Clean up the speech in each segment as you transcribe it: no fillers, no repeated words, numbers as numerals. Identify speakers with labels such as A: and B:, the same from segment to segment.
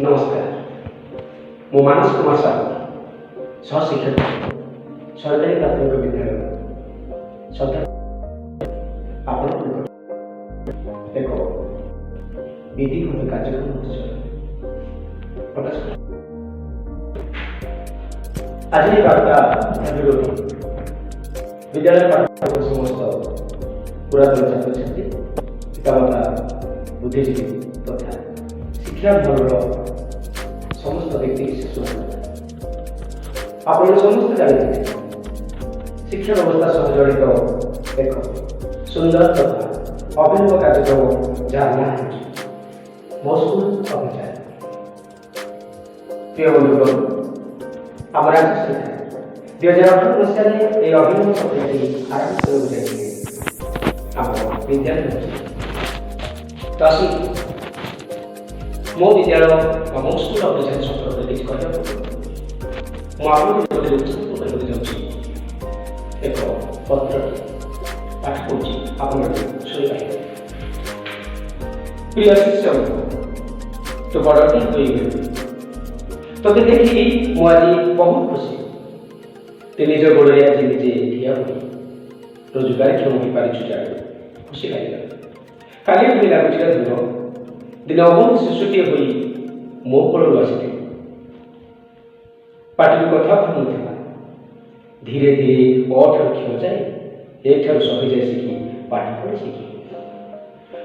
A: ନମସ୍କାର। ମୁଁ ମାନସ କୁମାର ସାହୁ, ସହ ଶିକ୍ଷକ, ସରକାରୀ ପ୍ରାଥମିକ ବିଦ୍ୟାଳୟ ସଦର, ଆପଣଙ୍କ ନିକଟରେ ଏକ ବିଧିବଦ୍ଧ କାର୍ଯ୍ୟକ୍ରମ ବିଷୟରେ ପ୍ରକାଶ କରେ। ଆଜିର ଏହି ବାର୍ତ୍ତା ଭିଡ଼ିଓଟି ବିଦ୍ୟାଳୟ ପାଠ ସମସ୍ତ ପୁରାତନ ଛାତ୍ରଛାତ୍ରୀ, ପିତାମାତା, ବୁଦ୍ଧିଜୀବୀ ତଥା ଶିକ୍ଷା ମହଲର ସମସ୍ତ ବ୍ୟକ୍ତି ବିଶେଷ। ଆପଣ ସମସ୍ତେ ଜାଣିଥିବେ, ଶିକ୍ଷା ବ୍ୟବସ୍ଥା ସହ ଜଡ଼ିତ ଏକ ସୁନ୍ଦର ତଥା ଅଭିନବ କାର୍ଯ୍ୟକ୍ରମ, ଯାହାର ନାଁ ହେଉଛି ମୋ ସ୍କୁଲ ଅଭିଯାନ। ପ୍ରିୟ ବନ୍ଧୁଗଣ, ଆମ ରାଜ୍ୟ ସରକାର 2018 ମସିହାରେ ଏହି ଅଭିନବ ପ୍ରକ୍ରିୟାଟି ଆରମ୍ଭ କରିବାକୁ ଯାଇଥିଲେ ଆମ ବିଦ୍ୟାଳୟ ବ୍ୟବସ୍ଥା। ତ ଆସନ୍ତୁ, ମୋ ବିଦ୍ୟାଳୟ ବା ମୋ ସ୍କୁଲ ଅଭିଯାନ ସମ୍ପର୍କରେ କିଛି କହିବାକୁ ମୁଁ ଆପଣଙ୍କ ନିକଟରେ ଉପସ୍ଥାପନ କରିବାକୁ ଯାଉଛି। ଏକ ପତ୍ରଟି ପାଠ କରୁଛି, ଆପଣମାନେ ଶୁଣିପାରିବେ। ପ୍ରିୟ ଶିଷ୍ୟ, ତୁ ବଡ଼ଟି ହୋଇଗଲୁ। ତୋତେ ଦେଖି ମୁଁ ଆଜି ବହୁତ ଖୁସି। ତୁ ନିଜ ଗୋଡ଼ରେ ଆଜି ନିଜେ ଠିଆ ହୋଇ ରୋଜଗାରକ୍ଷମ ହୋଇପାରିଛୁ ଜାଣି ଖୁସି ଲାଗିଲା। କାଲି ଭଳି ଲାଗୁଛି ଧନ, ଦିନେ ଅବୋଧ ଶିଶୁଟିଏ ହୋଇ ମୋ କୋଳରୁ ଆସିଥିଲି। ପାଟିରୁ କଥା ବାହାରୁନଥିଲା। ଧୀରେ ଧୀରେ ଅ ଠାରୁ କ୍ଷ ଯାଏ, ଏ ଠାରୁ 100 ଯାଏ ଶିଖି, ପାଠ ପଢ଼ି ଶିଖି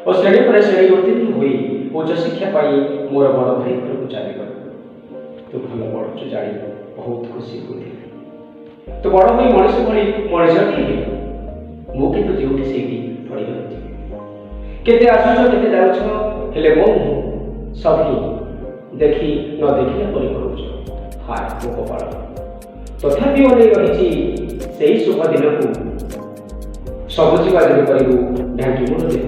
A: ଓ ଶ୍ରେଣୀ ପରେ ଶ୍ରେଣୀ ଉତ୍ତୀର୍ଣ୍ଣ ହୋଇ ଉଚ୍ଚଶିକ୍ଷା ପାଇଁ ମୋର ବଡ଼ ଭାଇ ଘରକୁ ଚାଲିଗଲୁ। ତୁ ଭଲ ପଢ଼ୁଛୁ ଜାଣି ବହୁତ ଖୁସି ହୋଇଥିଲି। ତୁ ବଡ଼ ହୋଇ ମଣିଷ ଭଳି ମଣିଷଟିଏ ହେଲୁ। ମୁଁ କିନ୍ତୁ ଯେଉଁଠି ସେଇଠି ପଡ଼ି ରହିଛି। କେତେ ଆସୁଛ, କେତେ ଯାଉଛ, ହେଲେ ମୋ ମୁହଁ ସଭିଁ ଦେଖି ନ ଦେଖିଲା ପରି କରୁଛ। ହାୟ ମୋ କପାଳ! ତଥାପି ଅନେଇ ରହିଛି ସେଇ ଶୁଭ ଦିନକୁ, ସବୁଜିମା ଯେବେ କରିବୁ ଢାଙ୍କି ମୋର ଦେହ।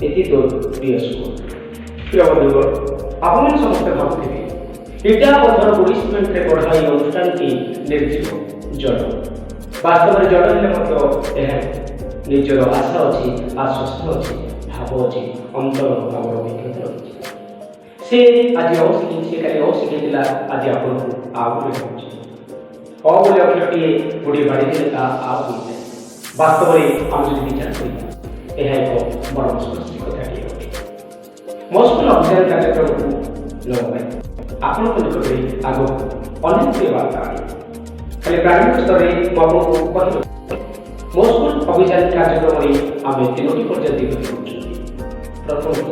A: ଏତି ତୋର ପ୍ରିୟ ସ୍କୁଲ। ପ୍ରିୟ ବନ୍ଧୁଗଣ, ଆପଣମାନେ ସମସ୍ତେ ଭାବୁଥିବେ, ଇଟା, ପଥର, ଗୋଡ଼ି, ସିମେଣ୍ଟରେ ଗଢ଼ା ଏହି ଅନୁଷ୍ଠାନଟି ନିର୍ଜୀବ, ଜଡ଼। ବାସ୍ତବରେ ଜଡ଼ ହେଲେ ମଧ୍ୟ ଏହା ନିଜର ଆଶା ଅଛି, ଆଶ୍ୱାସନ ଅଛି, ଭାବ ଅଛି, ଅନ୍ତରଙ୍ଗ ଭାବର ଅଭିଜ୍ଞତା ରହିଛି। ସେ ଆଜି ଅ ଶିଖେଇ, ସେ କାଲି ଅ ଶିଖେଇଥିଲା, ଆଜି ଆପଣଙ୍କୁ ଆ ବୋଲି କହୁଛି। ଅ ବୋଲି ଅକ୍ଷରଟିଏ ଗୋଟିଏ ବାଡ଼ି ଦେଲେ ତା ଆ ହୋଇଥାଏ। ବାସ୍ତବରେ ଆମେ ଯଦି ବିଚାର କରିବା, ଏହା ଏକ ବଡ଼ ମସ୍କସ୍ତି କଥାଟିଏ ଅଟେ। ମୋ ସ୍କୁଲ ଅଭିଯାନ କାର୍ଯ୍ୟକ୍ରମକୁ ନେବା ପାଇଁ ଆପଣଙ୍କ ନିକଟରେ ଆଗକୁ ଅନେକ ଗୁଡ଼ିଏ ବାର୍ତ୍ତା ଆଣିବି। ହେଲେ ପ୍ରାରମ୍ଭିକ ସ୍ତରରେ ମୁଁ ଆପଣଙ୍କୁ କହିବି, ମୋ ସ୍କୁଲ ଅଭିଯାନ କାର୍ଯ୍ୟକ୍ରମରେ ଆମେ ତିନୋଟି ପର୍ଯ୍ୟାୟ ଦେଇ କରୁଛନ୍ତି। ପ୍ରଥମଟି,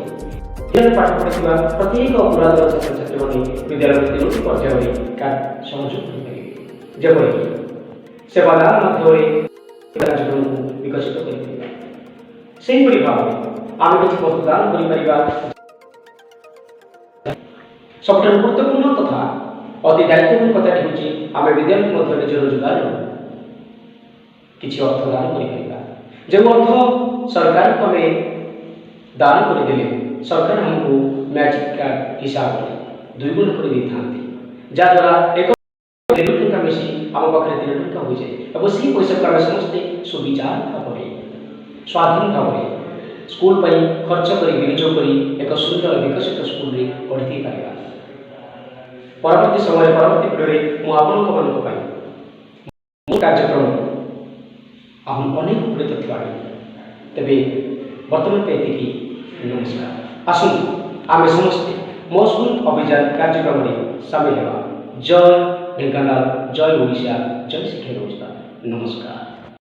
A: ବିଦ୍ୟାଳୟରେ ପାଠ ପଢ଼ିଥିବା ପ୍ରତ୍ୟେକ ପୁରାତନ ଛାତ୍ରଛାତ୍ରୀମାନେ ବିଦ୍ୟାଳୟର ତିନୋଟି ପର୍ଯ୍ୟାୟରେ ସହଯୋଗ କରିପାରିବେ, ଯେପରିକି ସେବାଦାନ ମାଧ୍ୟମରେ କାର୍ଯ୍ୟକ୍ରମକୁ ବିକଶିତ କରିପାରିବା। ସେହିପରି ଭାବରେ ଆମେ କିଛି ବସ୍ତୁ ଦାନ କରିପାରିବା। ସବୁଠାରୁ ଗୁରୁତ୍ୱପୂର୍ଣ୍ଣ ତଥା ଅତି ଦାୟିତ୍ୱପୂର୍ଣ୍ଣ କଥାଟି ହେଉଛି, ଆମେ ବିଦ୍ୟାଳୟକୁ ମଧ୍ୟ ନିଜ ରୋଜଗାରରୁ କିଛି ଅର୍ଥ ଦାନ କରିପାରିବା, ଯେଉଁ ଅର୍ଥ ସରକାରଙ୍କୁ ଆମେ ଦାନ କରିଦେଲେ ସରକାର ଆମକୁ ମ୍ୟାଜିକ୍ କାର୍ଡ଼ ହିସାବରେ ଦୁଇଗୁଣ କରିଦେଇଥାନ୍ତି, ଯାହାଦ୍ୱାରା 1 2 ଟଙ୍କା ମିଶି ଆମ ପାଖରେ 3 ଟଙ୍କା ହୋଇଯାଏ ଏବଂ ସେହି ପଇସାକୁ ଆମେ ସମସ୍ତେ ସୁବିଚାର ଭାବରେ, ସ୍ୱାଧୀନ ଭାବରେ ସ୍କୁଲ ପାଇଁ ଖର୍ଚ୍ଚ କରି, ବିନିଯୋଗ କରି ଏକ ସୁନ୍ଦର ବିକଶିତ ସ୍କୁଲରେ ଗଢ଼ି ଦେଇପାରିବା। ପରବର୍ତ୍ତୀ ସମୟରେ, ପରବର୍ତ୍ତୀ ଭିଡ଼ିଓରେ ମୁଁ ଆପଣଙ୍କ ମାନଙ୍କ ପାଇଁ ମୋ କାର୍ଯ୍ୟକ୍ରମ ଆହୁରି ଅନେକ ଗୁଡ଼ିଏ ତଥ୍ୟ ଆଣିବି। ତେବେ ବର୍ତ୍ତମାନ ପାଇଁ ଏତିକି। ନମସ୍କାର। ଆସନ୍ତୁ, ଆମେ ସମସ୍ତେ ମୋ ସ୍କୁଲ ଅଭିଯାନ କାର୍ଯ୍ୟକ୍ରମରେ ସାମିଲ ହେବା। ଜୟ ଢେଙ୍କାନାଳ, ଜୟ ଓଡ଼ିଶା, ଜୟ ଶିକ୍ଷା ବ୍ୟବସ୍ଥା। ନମସ୍କାର।